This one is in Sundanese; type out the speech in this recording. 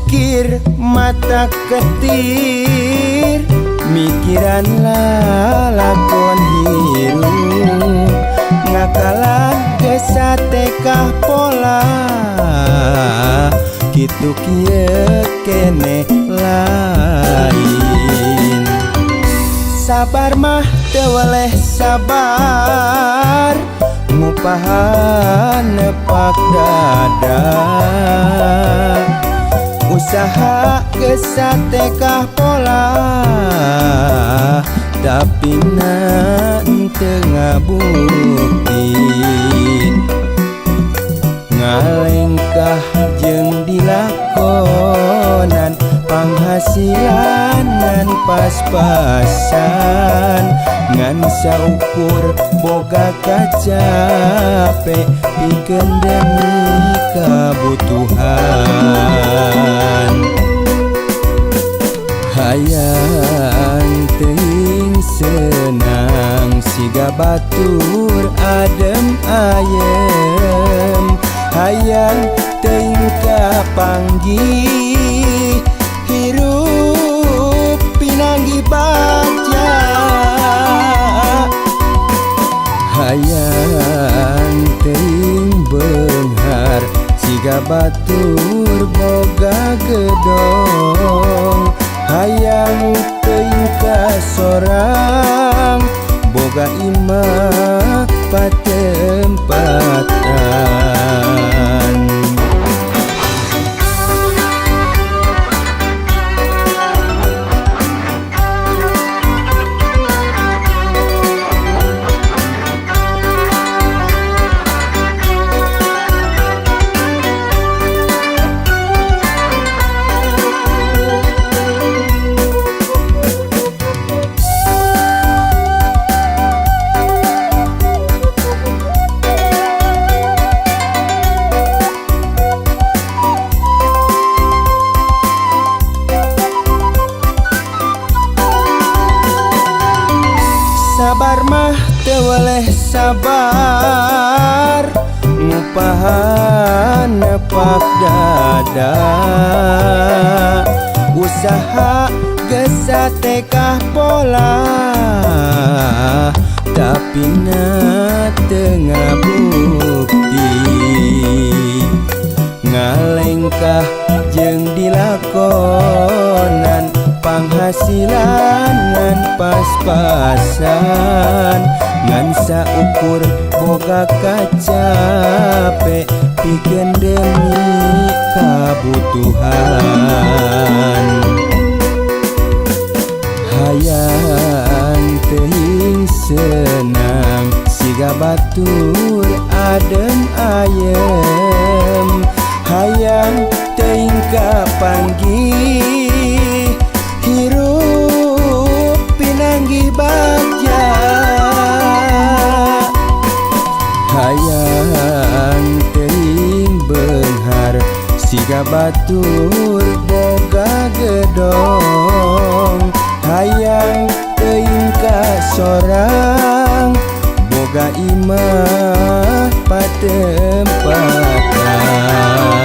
Mikir mata ketir, mikiran lalakon hirup, ngakalan gesatekah pola kitu kieu kene lain. Sabar mah teu weleh sabar, ngupahan nepak dada, usaha gesatekah pola tapi na teu ngabukti. Ngalengkah jeung dilakonan, panghasilan ngan pas-pasan, ngan saukur boga kacape pikeun demi kabutuhan. Hayang teuing senang siga batur adem ayem, hayang teuing kapanggih hirup pinanggih bagja. Hayang teuing beunghar siga batur boga gedong, hayang teuing ka sorang boga imah patempatan. Sabar mah teu weleh sabar, ngupahan nepak dada, usaha gesatekah pola tapi na teu ngabukti. Ngalengkah jeung dilakonan, panghasilan ngan pas-pasan, ngan saukur boga kacape pikeun demi kabutuhan. Hayang teuing senang siga batur adem ayem, hayang teuing kapanggih hirup pinanggih bagja. Hayang teuing beunghar siga batur boga gedong, hayang teuing ka sorang boga imah patempatan.